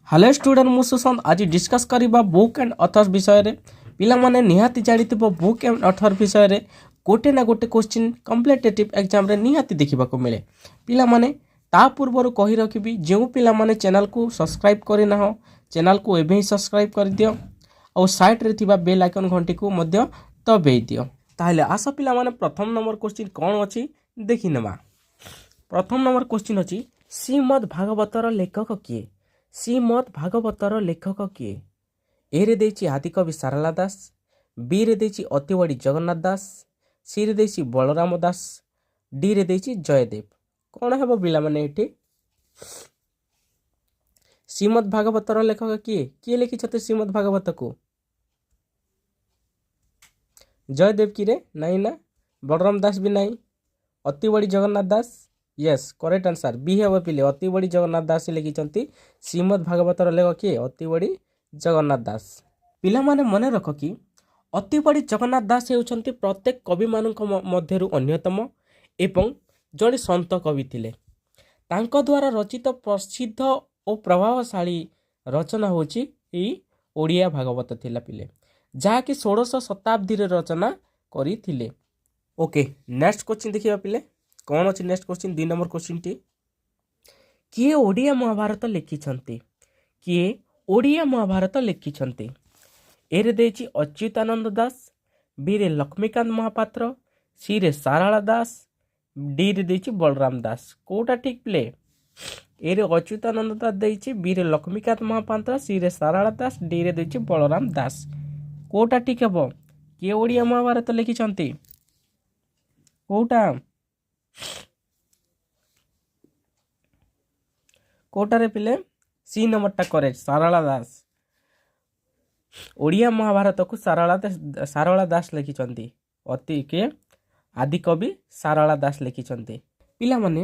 Hello student, ମୁଁ ସୁଶାନ୍ତ। ଆଜି discus କରିବା ବୁକ୍ ଆଣ୍ଡ ଅଥର୍ସ ବିଷୟରେ। ପିଲାମାନେ, ନିହାତି ଜାଣିଥିବ, ବୁକ୍ ଆଣ୍ଡ ଅଥର ବିଷୟରେ ଗୋଟେ ନା ଗୋଟେ କୋଶ୍ଚିନ୍ କମ୍ପିଟେଟିଭ୍ ଏକ୍ଜାମ୍ରେ ନିହାତି ଦେଖିବାକୁ ମିଳେ। ପିଲାମାନେ, ତା ପୂର୍ବରୁ କହି ରଖିବି, ଯେଉଁ ପିଲାମାନେ ଚ୍ୟାନେଲକୁ ସବସ୍କ୍ରାଇବ୍ କରିନାହ, ଚ୍ୟାନେଲକୁ ଏବେ ହିଁ ସବସ୍କ୍ରାଇବ୍ କରିଦିଅ ଆଉ ସାଇଡ଼୍ରେ ଥିବା ବେଲ୍ ଆଇକନ୍ ଘଣ୍ଟିକୁ ମଧ୍ୟ ଦବେଇ ଦିଅ। ତାହେଲେ ଆସ ପିଲାମାନେ, ପ୍ରଥମ ନମ୍ବର କୋଶ୍ଚିନ୍ କ'ଣ ଅଛି ଦେଖିନେବା। ପ୍ରଥମ ନମ୍ବର କୋଶ୍ଚିନ୍ ଅଛି, ଶ୍ରୀମଦ୍ ଭାଗବତର ଲେଖକ କିଏ? ଶ୍ରୀମଦ୍ ଭାଗବତର ଲେଖକ କିଏ? ଏରେ ଦେଇଛି ଆଦିକବି ସାରଳା ଦାସ, ବିରେ ଦେଇଛି ଅତିବଡ଼ି ଜଗନ୍ନାଥ ଦାସ, ସିରେ ଦେଇଛି ବଳରାମ ଦାସ, ଡିରେ ଦେଇଛି ଜୟଦେବ। କ'ଣ ହେବ ପିଲାମାନେ ଏଠି? ଶ୍ରୀମଦ୍ ଭାଗବତର ଲେଖକ କିଏ? କିଏ ଲେଖିଛନ୍ତି ଶ୍ରୀମଦ୍ ଭାଗବତକୁ? ଜୟଦେବ କିରେ? ନାଇଁ ନା, ବଳରାମ ଦାସ ବି ନାହିଁ। Atibadi Jagannath Das. Yes, correct answer ବି ହେବ ପିଲେ। ଅତିବଡ଼ି ଜଗନ୍ନାଥ ଦାସ ଲେଖିଛନ୍ତି। ଶ୍ରୀମଦ୍ ଭାଗବତର ଲେଖକ କିଏ? ଅତିବଡ଼ି ଜଗନ୍ନାଥ ଦାସ। ପିଲାମାନେ, ମନେ ରଖ କି ଅତିବଡ଼ି ଜଗନ୍ନାଥ ଦାସ ହେଉଛନ୍ତି ପ୍ରତ୍ୟେକ କବିମାନଙ୍କ ମଧ୍ୟରୁ ଅନ୍ୟତମ ଏବଂ ଜଣେ ସନ୍ଥ କବି ଥିଲେ। ତାଙ୍କ ଦ୍ୱାରା ରଚିତ ପ୍ରସିଦ୍ଧ ଓ ପ୍ରଭାବଶାଳୀ ରଚନା ହେଉଛି ଏଇ ଓଡ଼ିଆ ଭାଗବତ ଥିଲା ପିଲେ, ଯାହାକି 16ଶ ଶତାବ୍ଦୀରେ ରଚନା କରିଥିଲେ। ଓକେ, ନେକ୍ସଟ କୋଶ୍ଚିନ୍ ଦେଖିବା ପିଲେ, କ'ଣ ଅଛି ନେକ୍ସଟ କୋଶ୍ଚିନ୍। 2 ନମ୍ବର କୋଶ୍ଚିନ୍ଟି, କିଏ ଓଡ଼ିଆ ମହାଭାରତ ଲେଖିଛନ୍ତି? କିଏ ଓଡ଼ିଆ ମହାଭାରତ ଲେଖିଛନ୍ତି? ଏରେ ଦେଇଛି ଅଚ୍ୟୁତାନନ୍ଦ ଦାସ, ବିରେ ଲକ୍ଷ୍ମୀକାନ୍ତ ମହାପାତ୍ର, ସିରେ ସାରଳା ଦାସ, ଡିରେ ଦେଇଛି ବଳରାମ ଦାସ। କୋଉଟା ଠିକ୍ ପିଲେ? ଏରେ ଅଚ୍ୟୁତାନନ୍ଦ ଦାସ ଦେଇଛି, ବିରେ ଲକ୍ଷ୍ମୀକାନ୍ତ ମହାପାତ୍ର, ସିରେ ସାରଳା ଦାସ, ଡିରେ ଦେଇଛି ବଳରାମ ଦାସ। କୋଉଟା ଠିକ୍ ହେବ? କିଏ ଓଡ଼ିଆ ମହାଭାରତ ଲେଖିଛନ୍ତି? କୋଉଟା, କୋଉଟାରେ ପିଲେ? ସି ନମ୍ବରଟା କରେକ୍ଟ, ସାରଳା ଦାସ। ଓଡ଼ିଆ ମହାଭାରତକୁ ସାରଳା ଦାସ ଲେଖିଛନ୍ତି। ଅତି କିଏ? ଆଦିକବି ସାରଳା ଦାସ ଲେଖିଛନ୍ତି। ପିଲାମାନେ,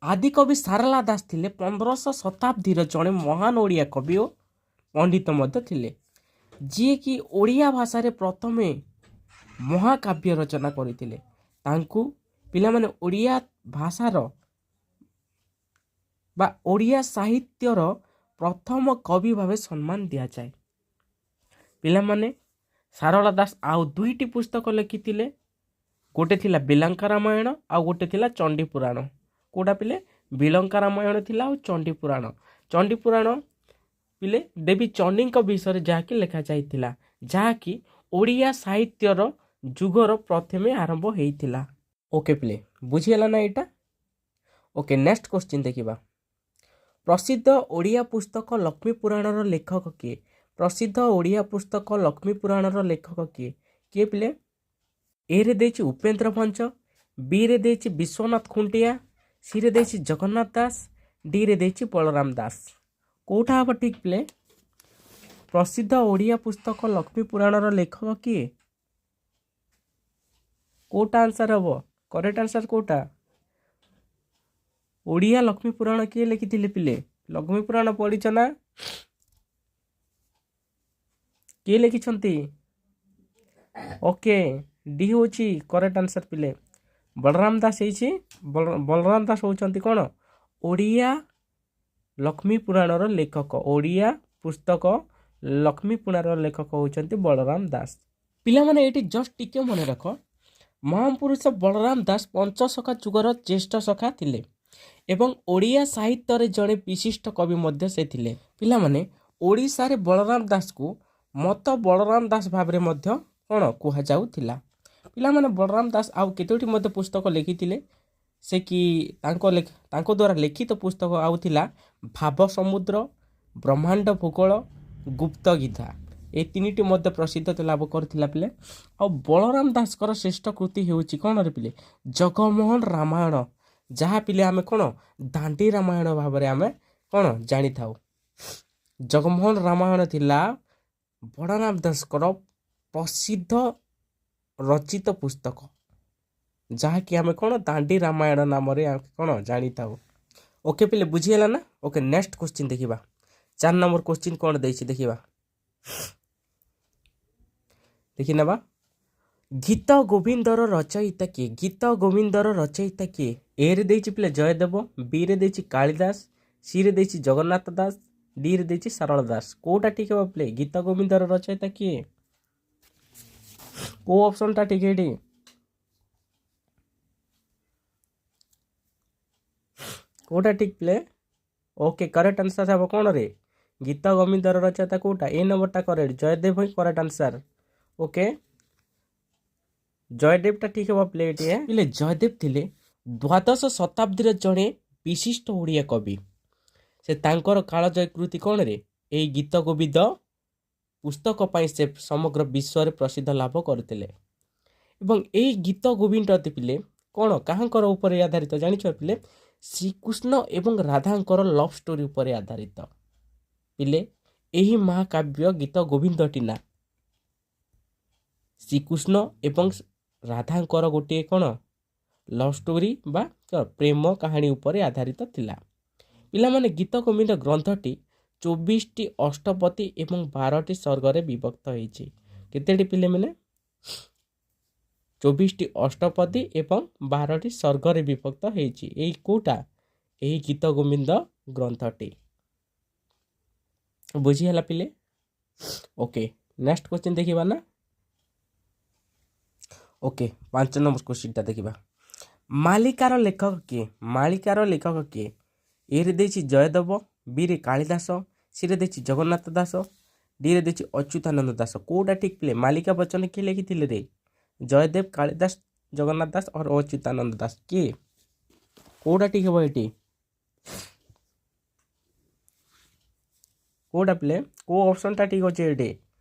ଆଦିକବି ସାରଳା ଦାସ ଥିଲେ 15ଶ ଶତାବ୍ଦୀର ଜଣେ ମହାନ ଓଡ଼ିଆ କବି ଓ ପଣ୍ଡିତ ମଧ୍ୟ ଥିଲେ, ଯିଏକି ଓଡ଼ିଆ ଭାଷାରେ ପ୍ରଥମେ ମହାକାବ୍ୟ ରଚନା କରିଥିଲେ। ତାଙ୍କୁ ପିଲାମାନେ ଓଡ଼ିଆ ଭାଷାର ବା ଓଡ଼ିଆ ସାହିତ୍ୟର ପ୍ରଥମ କବି ଭାବେ ସମ୍ମାନ ଦିଆଯାଏ। ପିଲାମାନେ, ସାରଳା ଦାସ ଆଉ ଦୁଇଟି ପୁସ୍ତକ ଲେଖିଥିଲେ। ଗୋଟେ ଥିଲା ବିଲଙ୍କା ରାମାୟଣ ଆଉ ଗୋଟେ ଥିଲା ଚଣ୍ଡୀ ପୁରାଣ। କେଉଁଟା ପିଲେ? ବିଲଙ୍କା ରାମାୟଣ ଥିଲା ଆଉ ଚଣ୍ଡୀ ପୁରାଣ। ଚଣ୍ଡୀ ପୁରାଣ ପିଲେ ଦେବୀ ଚଣ୍ଡୀଙ୍କ ବିଷୟରେ ଯାହାକି ଲେଖାଯାଇଥିଲା, ଯାହାକି ଓଡ଼ିଆ ସାହିତ୍ୟର ଯୁଗର ପ୍ରଥମେ ଆରମ୍ଭ ହେଇଥିଲା। ଓକେ ପିଲେ, ବୁଝିହେଲା ନା ଏଇଟା? ଓକେ, ନେକ୍ସଟ କୋଶ୍ଚିନ୍ ଦେଖିବା। ପ୍ରସିଦ୍ଧ ଓଡ଼ିଆ ପୁସ୍ତକ ଲକ୍ଷ୍ମୀ ପୁରାଣର ଲେଖକ କିଏ? ପ୍ରସିଦ୍ଧ ଓଡ଼ିଆ ପୁସ୍ତକ ଲକ୍ଷ୍ମୀ ପୁରାଣର ଲେଖକ କିଏ? କିଏ ପିଲେ? ଏରେ ଦେଇଛି ଉପେନ୍ଦ୍ର ଭଞ୍ଜ, ବିରେ ଦେଇଛି ବିଶ୍ୱନାଥ ଖୁଣ୍ଟିଆ, ସିରେ ଦେଇଛି ଜଗନ୍ନାଥ ଦାସ, ଡିରେ ଦେଇଛି ବଳରାମ ଦାସ। କୋଉଟା ହେବ ଠିକ୍ ପିଲେ? ପ୍ରସିଦ୍ଧ ଓଡ଼ିଆ ପୁସ୍ତକ ଲକ୍ଷ୍ମୀ ପୁରାଣର ଲେଖକ କିଏ? କୋଉଟା ଆନ୍ସର୍ ହେବ? କରେକ୍ଟ ଆନ୍ସର୍ କୋଉଟା? ଓଡ଼ିଆ ଲକ୍ଷ୍ମୀ ପୁରାଣ କିଏ ଲେଖିଥିଲେ ପିଲେ? ଲକ୍ଷ୍ମୀ ପୁରାଣ ପଢ଼ିଛ ନା? କିଏ ଲେଖିଛନ୍ତି? ଓକେ, ଡି ହେଉଛି କରେକ୍ଟ ଆନ୍ସର୍ ପିଲେ। ବଳରାମ ଦାସ ହେଇଛି। ବଳରାମ ଦାସ ହେଉଛନ୍ତି କ'ଣ ଓଡ଼ିଆ ଲକ୍ଷ୍ମୀ ପୁରାଣର ଲେଖକ। ଓଡ଼ିଆ ପୁସ୍ତକ ଲକ୍ଷ୍ମୀ ପୁରାଣର ଲେଖକ ହେଉଛନ୍ତି ବଳରାମ ଦାସ। ପିଲାମାନେ, ଏଇଠି ଜଷ୍ଟ ଟିକେ ମନେ ରଖ, ମହାପୁରୁଷ ବଳରାମ ଦାସ ପଞ୍ଚସଖା ଯୁଗର ଜ୍ୟେଷ୍ଠ ସଖା ଥିଲେ ଏବଂ ଓଡ଼ିଆ ସାହିତ୍ୟରେ ଜଣେ ବିଶିଷ୍ଟ କବି ମଧ୍ୟ ସେ ଥିଲେ। ପିଲାମାନେ, ଓଡ଼ିଶାରେ ବଳରାମ ଦାସକୁ ମତ ବଳରାମ ଦାସ ଭାବରେ ମଧ୍ୟ କ'ଣ କୁହାଯାଉଥିଲା। ପିଲାମାନେ, ବଳରାମ ଦାସ ଆଉ କେତୋଟି ମଧ୍ୟ ପୁସ୍ତକ ଲେଖିଥିଲେ। ସେ କି ତାଙ୍କ ଦ୍ୱାରା ଲିଖିତ ପୁସ୍ତକ ଆଉ ଥିଲା ଭାବ ସମୁଦ୍ର, ବ୍ରହ୍ମାଣ୍ଡ ଭୂଗୋଳ, ଗୁପ୍ତ ଗୀତା। ଏ ତିନିଟି ମଧ୍ୟ ପ୍ରସିଦ୍ଧ ଲାଭ କରିଥିଲା ପିଲେ। ଆଉ ବଳରାମ ଦାସଙ୍କର ଶ୍ରେଷ୍ଠ କୃତି ହେଉଛି କ'ଣ ରେ ପିଲେ? ଜଗମୋହନ ରାମାୟଣ, ଯାହା ପିଲେ ଆମେ କ'ଣ ଦାଣ୍ଡି ରାମାୟଣ ଭାବରେ ଆମେ କ'ଣ ଜାଣିଥାଉ। ଜଗମୋହନ ରାମାୟଣ ଥିଲା ବଳରାମ ଦାସଙ୍କର ପ୍ରସିଦ୍ଧ ରଚିତ ପୁସ୍ତକ, ଯାହାକି ଆମେ କ'ଣ ଦାଣ୍ଡି ରାମାୟଣ ନାମରେ କ'ଣ ଜାଣିଥାଉ। ଓକେ ପିଲେ, ବୁଝିହେଲା ନା? ଓକେ, ନେକ୍ସଟ କୋଶ୍ଚିନ୍ ଦେଖିବା। 4 ନମ୍ବର କୋଶ୍ଚିନ୍ କ'ଣ ଦେଇଛି ଦେଖିବା, ଦେଖିନେବା। ଗୀତ ଗୋବିନ୍ଦର ରଚୟିତା କିଏ? ଗୀତ ଗୋବିନ୍ଦର ରଚୟିତା କିଏ? ଏରେ ଦେଇଛି ପିଲେ ଜୟଦେବ, ବିରେ ଦେଇଛି କାଳିଦାସ, ସିରେ ଦେଇଛି ଜଗନ୍ନାଥ ଦାସ, ଡିରେ ଦେଇଛି ସାରଳା ଦାସ। କେଉଁଟା ଠିକ୍ ହେବ ପିଲେ? ଗୀତ ଗୋବିନ୍ଦର ରଚୟିତା କିଏ? କେଉଁ ଅପସନ୍ଟା ଠିକ୍ ଏଇଠି? କେଉଁଟା ଠିକ୍ ପିଲେ? ଓକେ, କରେକ୍ଟ ଆନ୍ସର୍ ହେବ କ'ଣ ରେ? ଗୀତ ଗୋବିନ୍ଦର ରଚୟିତା କେଉଁଟା? ଏ ନମ୍ବରଟା କରେକ୍ଟ, ଜୟଦେବ ହିଁ କରେକ୍ଟ ଆନ୍ସର୍। ଓକେ, ଜୟଦେବଟା ଠିକ୍ ହେବ ପିଲେ ଏଠି। ପିଲେ, ଜୟଦେବ ଥିଲେ ଦ୍ୱାଦଶ ଶତାବ୍ଦୀର ଜଣେ ବିଶିଷ୍ଟ ଓଡ଼ିଆ କବି। ସେ ତାଙ୍କର କାଳଜୟୀ କୃତି କ'ଣରେ? ଏଇ ଗୀତ ଗୋବିନ୍ଦ ପୁସ୍ତକ ପାଇଁ ସେ ସମଗ୍ର ବିଶ୍ୱରେ ପ୍ରସିଦ୍ଧ ଲାଭ କରିଥିଲେ। ଏବଂ ଏଇ ଗୀତ ଗୋବିନ୍ଦ ପିଲେ କ'ଣ କାହାଙ୍କର ଉପରେ ଆଧାରିତ ଜାଣିଛ ପିଲେ? ଶ୍ରୀକୃଷ୍ଣ ଏବଂ ରାଧାଙ୍କର ଲଭ୍ ଷ୍ଟୋରି ଉପରେ ଆଧାରିତ ପିଲେ ଏହି ମହାକାବ୍ୟ ଗୀତ ଗୋବିନ୍ଦଟି। ନା ଶ୍ରୀକୃଷ୍ଣ ଏବଂ ରାଧାଙ୍କର ଗୋଟିଏ କ'ଣ ଲଭ୍ ଷ୍ଟୋରି ବା ପ୍ରେମ କାହାଣୀ ଉପରେ ଆଧାରିତ ଥିଲା ପିଲାମାନେ। ଗୀତ ଗୋବିନ୍ଦ ଗ୍ରନ୍ଥଟି 24ଟି ଅଷ୍ଟପଦୀ ଏବଂ 12ଟି ସର୍ଗରେ ବିଭକ୍ତ ହେଇଛି। କେତେଟି ପିଲାମାନେ? 24ଟି ଅଷ୍ଟପଦୀ ଏବଂ 12ଟି ସର୍ଗରେ ବିଭକ୍ତ ହେଇଛି। ଏଇ କେଉଁଟା? ଏହି ଗୀତ ଗୋବିନ୍ଦ ଗ୍ରନ୍ଥଟି। ବୁଝିହେଲା ପିଲେ? ଓକେ, ନେକ୍ସଟ କ୍ୱେଶ୍ଚିନ୍ ଦେଖିବା ନା? ଓକେ, 5 ନମ୍ବର କ୍ୱେଶ୍ଚିନ୍ଟା ଦେଖିବା। ମାଳିକାର ଲେଖକ କିଏ? ମାଳିକାର ଲେଖକ କିଏ? ଏରେ ଦେଇଛି ଜୟଦେବ, ବିରେ କାଳିଦାସ, ସିରେ ଦେଇଛି ଜଗନ୍ନାଥ ଦାସ, ଡିରେ ଦେଇଛି ଅଚ୍ୟୁତାନନ୍ଦ ଦାସ। କେଉଁଟା ଠିକ୍ ପିଲେ? ମାଳିକା ବଚନ କିଏ ଲେଖିଥିଲେ ରେ? ଜୟଦେବ, କାଳିଦାସ, ଜଗନ୍ନାଥ ଦାସ ଅର ଅଚ୍ୟୁତାନନ୍ଦ ଦାସ। କିଏ? କେଉଁଟା ଠିକ୍ ହେବ ଏଠି? କେଉଁଟା ପିଲେ? କେଉଁ ଅପସନ୍ଟା ଠିକ୍ ଅଛି ଏଠି?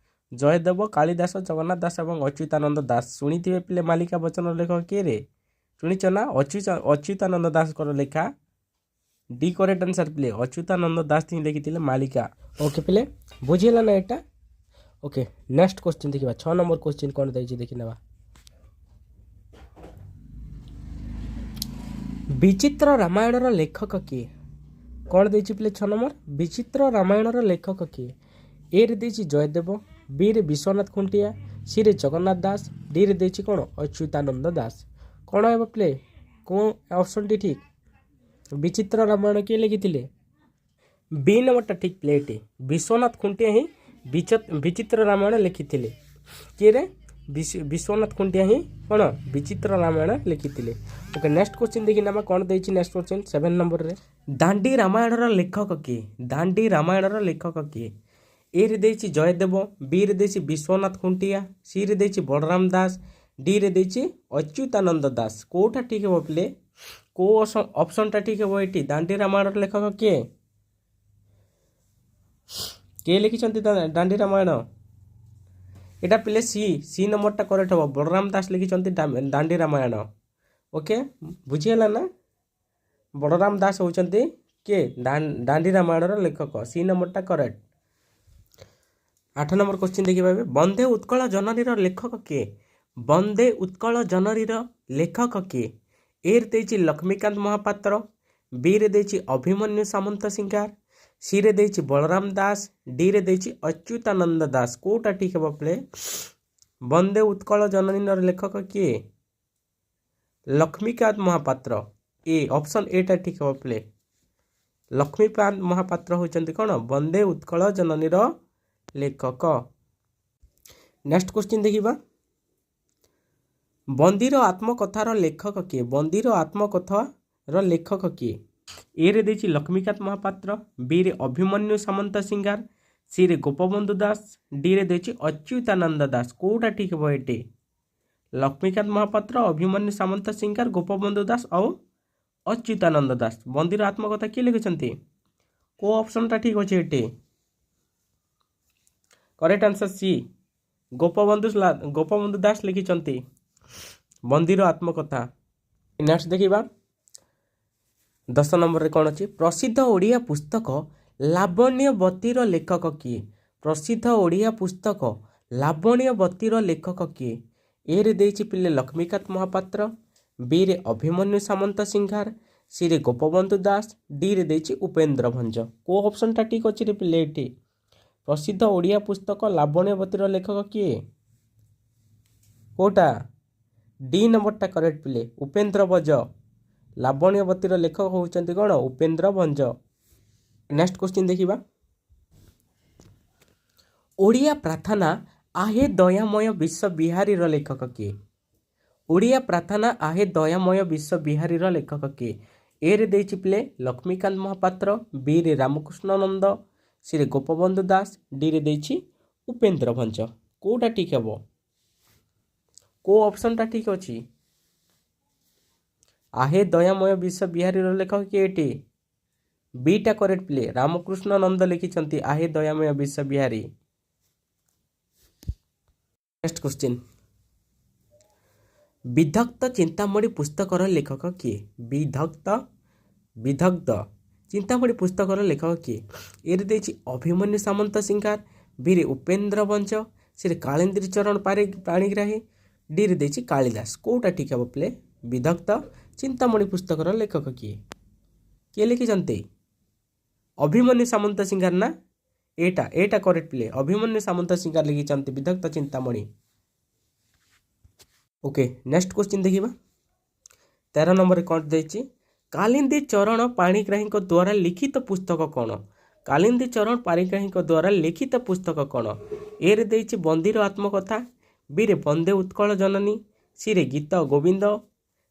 ଜୟଦେବ, କାଳିଦାସ, ଜଗନ୍ନାଥ ଦାସ ଏବଂ ଅଚ୍ୟୁତାନନ୍ଦ ଦାସ। ଶୁଣିଥିବେ ପିଲେ, ମାଳିକା ବଚନ ଲେଖକ କିଏ ରେ? ଶୁଣିଛ ନା? ଅଚ୍ୟୁତାନନ୍ଦ ଦାସଙ୍କର ଲେଖା। ଡି କରେକ୍ଟ ଆନ୍ସର୍ ପିଲେ, ଅଚ୍ୟୁତାନନ୍ଦ ଦାସ ହିଁ ଲେଖିଥିଲେ ମାଳିକା। ଓକେ ପିଲେ, ବୁଝିହେଲା ନା ଏଇଟା? ଓକେ, ନେକ୍ସଟ କ୍ୱେଶ୍ଚିନ୍ ଦେଖିବା। 6 ନମ୍ବର କ୍ୱେଶ୍ଚିନ୍ କ'ଣ ଦେଇଛି ଦେଖିନେବା। ବିଚିତ୍ର ରାମାୟଣର ଲେଖକ କିଏ? କ'ଣ ଦେଇଛି ପିଲେ 6 ନମ୍ବର? ବିଚିତ୍ର ରାମାୟଣର ଲେଖକ କିଏ? ଏରେ ଦେଇଛି ଜୟଦେବ, ବିରେ ବିଶ୍ୱନାଥ ଖୁଣ୍ଟିଆ, ସିରେ ଜଗନ୍ନାଥ ଦାସ, ଡିରେ ଦେଇଛି କ'ଣ ଅଚ୍ୟୁତାନନ୍ଦ ଦାସ। କ'ଣ ହେବ ପିଲେ? କେଉଁ ଅପସନ୍ଟି ଠିକ୍? ବିଚିତ୍ର ରାମାୟଣ କିଏ ଲେଖିଥିଲେ? ବି ନମ୍ବରଟା ଠିକ୍ ପିଲେ ଏଠି। ବିଶ୍ୱନାଥ ଖୁଣ୍ଟିଆ ହିଁ ବିଚିତ୍ର ରାମାୟଣ ଲେଖିଥିଲେ। କିଏ ରେ? ବିଶ୍ୱନାଥ ଖୁଣ୍ଟିଆ ହିଁ କ'ଣ ବିଚିତ୍ର ରାମାୟଣ ଲେଖିଥିଲେ। ଓକେ, ନେକ୍ସଟ କ୍ୱେଶ୍ଚିନ୍ ଦେଖି ନେବା କ'ଣ ଦେଇଛି। ନେକ୍ସଟ କ୍ୱେଶ୍ଚିନ୍ 7 ନମ୍ବରରେ, ଦାଣ୍ଡି ରାମାୟଣର ଲେଖକ କିଏ? ଦାଣ୍ଡି ରାମାୟଣର ଲେଖକ କିଏ? ଏରେ ଦେଇଛି ଜୟଦେବ, ବିରେ ଦେଇଛି ବିଶ୍ୱନାଥ ଖୁଣ୍ଟିଆ, ସିରେ ଦେଇଛି ବଳରାମ ଦାସ, ଡିରେ ଦେଇଛି ଅଚ୍ୟୁତାନନ୍ଦ ଦାସ। କେଉଁଟା ଠିକ୍ ହେବ ପିଲେ? କେଉଁ ଅପସନ୍ଟା ଠିକ୍ ହେବ ଏଠି? ଦାଣ୍ଡି ରାମାୟଣର ଲେଖକ କିଏ? କିଏ ଲେଖିଛନ୍ତି ଦାଣ୍ଡି ରାମାୟଣ? ଏଇଟା ପିଲେ ସି, ସି ନମ୍ବରଟା କରେକ୍ଟ ହେବ। ବଳରାମ ଦାସ ଲେଖିଛନ୍ତି ଦାଣ୍ଡି ରାମାୟଣ। ଓକେ, ବୁଝିହେଲା ନା? ବଳରାମ ଦାସ ହେଉଛନ୍ତି କିଏ? ଦାଣ୍ଡି ରାମାୟଣର ଲେଖକ। ସି ନମ୍ବରଟା କରେକ୍ଟ। 8 ନମ୍ବର କ୍ୱେଶ୍ଚିନ୍ ଦେଖିବା ଏବେ। ବନ୍ଦେ ଉତ୍କଳ ଜନନୀର ଲେଖକ କିଏ? ବନ୍ଦେ ଉତ୍କଳ ଜନନୀର ଲେଖକ କିଏ? ଏରେ ଦେଇଛି ଲକ୍ଷ୍ମୀକାନ୍ତ ମହାପାତ୍ର, ବିରେ ଦେଇଛି ଅଭିମନ୍ୟୁ ସାମନ୍ତ ସିଂହାର, ସିରେ ଦେଇଛି ବଳରାମ ଦାସ, ଡିରେ ଦେଇଛି ଅଚ୍ୟୁତାନନ୍ଦ ଦାସ। କେଉଁଟା ଠିକ୍ ହେବ ପିଲେ? ବନ୍ଦେ ଉତ୍କଳ ଜନନୀର ଲେଖକ କିଏ? ଲକ୍ଷ୍ମୀକାନ୍ତ ମହାପାତ୍ର। ଏ ଅପସନ୍ ଏଟା ଠିକ୍ ହେବ ପିଲେ। ଲକ୍ଷ୍ମୀକାନ୍ତ ମହାପାତ୍ର ହେଉଛନ୍ତି କ'ଣ ବନ୍ଦେ ଉତ୍କଳ ଜନନୀର ଲେଖକ। ନେକ୍ସଟ କ୍ୱେଶ୍ଚିନ୍ ଦେଖିବା। ବନ୍ଦୀର ଆତ୍ମକଥାର ଲେଖକ କିଏ? ବନ୍ଦୀର ଆତ୍ମକଥାର ଲେଖକ କିଏ? ଏରେ ଦେଇଛି ଲକ୍ଷ୍ମୀକାନ୍ତ ମହାପାତ୍ର, ବିରେ ଅଭିମନ୍ୟୁ ସାମନ୍ତ ସିଂହାର, ସିରେ ଗୋପବନ୍ଧୁ ଦାସ, ଡିରେ ଦେଇଛି ଅଚ୍ୟୁତାନନ୍ଦ ଦାସ। କେଉଁଟା ଠିକ୍ ହେବ ଏଠି? ଲକ୍ଷ୍ମୀକାନ୍ତ ମହାପାତ୍ର, ଅଭିମନ୍ୟୁ ସାମନ୍ତ ସିଂହାର, ଗୋପବନ୍ଧୁ ଦାସ ଆଉ ଅଚ୍ୟୁତାନନ୍ଦ ଦାସ। ବନ୍ଦୀର ଆତ୍ମକଥା କିଏ ଲେଖିଛନ୍ତି? କେଉଁ ଅପସନ୍ଟା ଠିକ୍ ଅଛି ଏଠି? Correct answer C, Gopabandhu Das ଲେଖିଛନ୍ତି ବନ୍ଦୀର ଆତ୍ମକଥା। ନେକ୍ସଟ ଦେଖିବା 10 ନମ୍ବରରେ କ'ଣ ଅଛି। ପ୍ରସିଦ୍ଧ ଓଡ଼ିଆ ପୁସ୍ତକ ଲାବଣ୍ୟବତୀର ଲେଖକ କିଏ? ପ୍ରସିଦ୍ଧ ଓଡ଼ିଆ ପୁସ୍ତକ ଲାବଣ୍ୟବତୀର ଲେଖକ କିଏ? ଏରେ ଦେଇଛି ପିଲେ ଲକ୍ଷ୍ମୀକାନ୍ତ ମହାପାତ୍ର, ବିରେ ଅଭିମନ୍ୟୁ ସାମନ୍ତ ସିଂହାର, ସିରେ ଗୋପବନ୍ଧୁ ଦାସ, ଡିରେ ଦେଇଛି ଉପେନ୍ଦ୍ର ଭଞ୍ଜ। କେଉଁ ଅପସନ୍ଟା ଠିକ୍ ଅଛି ରେ ପିଲେ ଏଠି? ପ୍ରସିଦ୍ଧ ଓଡ଼ିଆ ପୁସ୍ତକ ଲାବଣ୍ୟବତୀର ଲେଖକ କିଏ? କେଉଁଟା? ଡି ନମ୍ବରଟା କରେକ୍ଟ ପିଲେ, ଉପେନ୍ଦ୍ର ଭଞ୍ଜ। ଲାବଣ୍ୟବତୀର ଲେଖକ ହେଉଛନ୍ତି କ'ଣ? ଉପେନ୍ଦ୍ର ଭଞ୍ଜ। ନେକ୍ସଟ କ୍ୱେଶ୍ଚିନ୍ ଦେଖିବା। ଓଡ଼ିଆ ପ୍ରାର୍ଥନା ଆହେ ଦୟାମୟ ବିଶ୍ୱବିହାରୀର ଲେଖକ କିଏ? ଓଡ଼ିଆ ପ୍ରାର୍ଥନା ଆହେ ଦୟାମୟ ବିଶ୍ୱବିହାରୀର ଲେଖକ କିଏ? ଏରେ ଦେଇଛି ପିଲେ ଲକ୍ଷ୍ମୀକାନ୍ତ ମହାପାତ୍ର, ବିରେ ରାମକୃଷ୍ଣ ନନ୍ଦ, ସିରେ ଗୋପବନ୍ଧୁ ଦାସ, ଡିରେ ଦେଇଛି ଉପେନ୍ଦ୍ର ଭଞ୍ଜ। କେଉଁଟା ଠିକ୍ ହେବ? କେଉଁ ଅପସନ୍ଟା ଠିକ୍ ଅଛି? ଆହେ ଦୟାମୟ ବିଶ୍ୱବିହାରୀର ଲେଖକ କିଏ ଏଠି? ବିଟା କରେକ୍ଟ ପିଲେ, ରାମକୃଷ୍ଣ ନନ୍ଦ ଲେଖିଛନ୍ତି ଆହେ ଦୟାମୟ ବିଶ୍ୱବିହାରୀ। ନେକ୍ସଟ କ୍ୱେଶ୍ଚିନ୍, ବିଦଗ୍ଧ ଚିନ୍ତାମଣି ପୁସ୍ତକର ଲେଖକ କିଏ? ବିଦଗ୍ଧ ଚିନ୍ତାମଣି ପୁସ୍ତକର ଲେଖକ କିଏ? ଏରେ ଦେଇଛି ଅଭିମନ୍ୟୁ ସାମନ୍ତ ସିଂହାର, ବିରେ ଉପେନ୍ଦ୍ର ଭଞ୍ଜ, ସିରେ କାଳିନ୍ଦୀ ଚରଣ ପାଣିଗ୍ରାହୀ, ଡିରେ ଦେଇଛି କାଳିଦାସ। କେଉଁଟା ଠିକ୍ ହେବ ପିଲେ? ବିଦଗ୍ଧ ଚିନ୍ତାମଣି ପୁସ୍ତକର ଲେଖକ କିଏ? କିଏ ଲେଖିଛନ୍ତି? ଅଭିମନ୍ୟୁ ସାମନ୍ତ ସିଂହାର ନା? ଏଇଟା କରେକ୍ଟ ପିଲେ, ଅଭିମନ୍ୟୁ ସାମନ୍ତ ସିଂହାର ଲେଖିଛନ୍ତି ବିଦଗ୍ଧ ଚିନ୍ତାମଣି। ଓକେ, ନେକ୍ସଟ କ୍ୱେଶ୍ଚିନ୍ ଦେଖିବା। 13 ନମ୍ବରରେ କ'ଣ ଦେଇଛି? କାଳିନ୍ଦୀ ଚରଣ ପାଣିଗ୍ରାହୀଙ୍କ ଦ୍ୱାରା ଲିଖିତ ପୁସ୍ତକ କ'ଣ? କାଳିନ୍ଦୀ ଚରଣ ପାଣିଗ୍ରାହୀଙ୍କ ଦ୍ୱାରା ଲିଖିତ ପୁସ୍ତକ କ'ଣ? ଏରେ ଦେଇଛି ବନ୍ଦୀର ଆତ୍ମକଥା, ବିରେ ବନ୍ଦେ ଉତ୍କଳ ଜନନୀ, ସିରେ ଗୀତ ଗୋବିନ୍ଦ,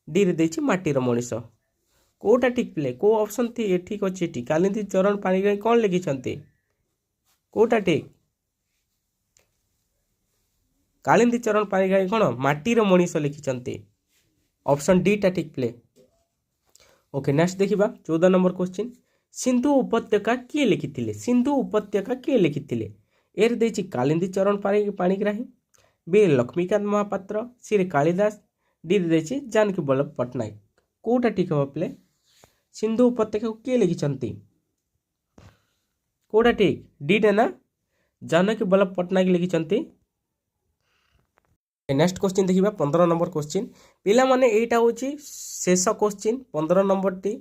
ଡିରେ ଦେଇଛି ମାଟିର ମଣିଷ। କେଉଁଟା ଠିକ୍ ପିଲେ? କେଉଁ ଅପସନ୍ ଠିକ୍ ଅଛି ଏଠି? କାଳିନ୍ଦୀ ଚରଣ ପାଣିଗ୍ରାହୀ କ'ଣ ଲେଖିଛନ୍ତି? କେଉଁଟା ଠିକ୍? କାଳିନ୍ଦୀ ଚରଣ ପାଣିଗ୍ରାହୀ କ'ଣ ମାଟିର ମଣିଷ ଲେଖିଛନ୍ତି। ଅପସନ୍ ଡିଟା ଠିକ୍ ପିଲେ। ଓକେ, ନେକ୍ସଟ ଦେଖିବା 14 ନମ୍ବର କ୍ୱେଶ୍ଚିନ୍। ସିନ୍ଧୁ ଉପତ୍ୟକା କିଏ ଲେଖିଥିଲେ? ସିନ୍ଧୁ ଉପତ୍ୟକା କିଏ ଲେଖିଥିଲେ? ଏରେ ଦେଇଛି କାଳିନ୍ଦୀ ଚରଣ ପାଣିଗ୍ରାହୀ, ବି ଲକ୍ଷ୍ମୀକାନ୍ତ ମହାପାତ୍ର, ସିରେ କାଳିଦାସ, ଡିରେ ଦେଇଛି ଜାନକୀ ବଲ୍ଲଭ ପଟ୍ଟନାୟକ। କେଉଁଟା ଠିକ୍ ହେବ ପିଲେ? ସିନ୍ଧୁ ଉପତ୍ୟକାକୁ କିଏ ଲେଖିଛନ୍ତି? କେଉଁଟା ଠିକ୍? ଡିଟା ନା? ଜାନକୀ ବଲ୍ଲଭ ପଟ୍ଟନାୟକ ଲେଖିଛନ୍ତି। ନେକ୍ସଟ କ୍ୱେଶ୍ଚିନ୍ ଦେଖିବା, 15 ନମ୍ବର କ୍ୱେଶ୍ଚିନ୍। ପିଲାମାନେ, ଏଇଟା ହେଉଛି ଶେଷ କ୍ୱେଶ୍ଚିନ୍, 15 ନମ୍ବରଟି।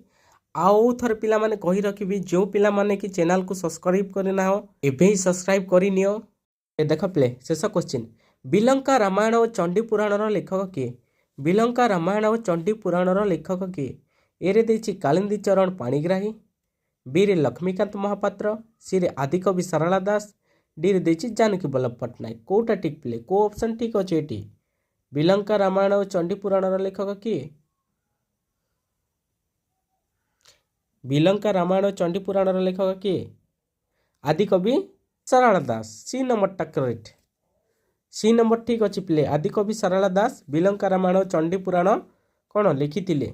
ଆଉ ଥରେ ପିଲାମାନେ କହି ରଖିବି, ଯେଉଁ ପିଲାମାନେ କି ଚ୍ୟାନେଲକୁ ସବସ୍କ୍ରାଇବ୍ କରିନାହ, ଏବେ ହିଁ ସବସ୍କ୍ରାଇବ୍ କରିନିଅ। ଏ ଦେଖ ପିଲେ, ଶେଷ କ୍ୱେଶ୍ଚିନ୍। ବିଲଙ୍କା ରାମାୟଣ ଓ ଚଣ୍ଡୀ ପୁରାଣର ଲେଖକ କିଏ? ବିଲଙ୍କା ରାମାୟଣ ଓ ଚଣ୍ଡୀ ପୁରାଣର ଲେଖକ କିଏ? ଏରେ ଦେଇଛି କାଳିନ୍ଦୀ ଚରଣ ପାଣିଗ୍ରାହୀ, ବିରେ ଲକ୍ଷ୍ମୀକାନ୍ତ ମହାପାତ୍ର, ସିରେ ଆଦିକବି ସାରଳା ଦାସ, ଡିରେ ଦେଇଛି ଜାନକୀ ବଲ୍ଲଭ ପଟ୍ଟନାୟକ। କେଉଁଟା ଠିକ୍ ପିଲେ? କେଉଁ ଅପସନ୍ ଠିକ୍ ଅଛି ଏଠି? ବିଲଙ୍କା ରାମାୟଣ ଓ ଚଣ୍ଡୀ ପୁରାଣର ଲେଖକ କିଏ? ବିଲଙ୍କା ରାମାୟଣ ଓ ଚଣ୍ଡୀ ପୁରାଣର ଲେଖକ କିଏ? ଆଦିକବି ସାରଳା ଦାସ। ସି ନମ୍ବରଟା କରେକ୍ଟ। ସି ନମ୍ବର ଠିକ୍ ଅଛି ପିଲେ। ଆଦିକବି ସାରଳା ଦାସ ବିଲଙ୍କା ରାମାୟଣ ଓ ଚଣ୍ଡୀ ପୁରାଣ କ'ଣ ଲେଖିଥିଲେ।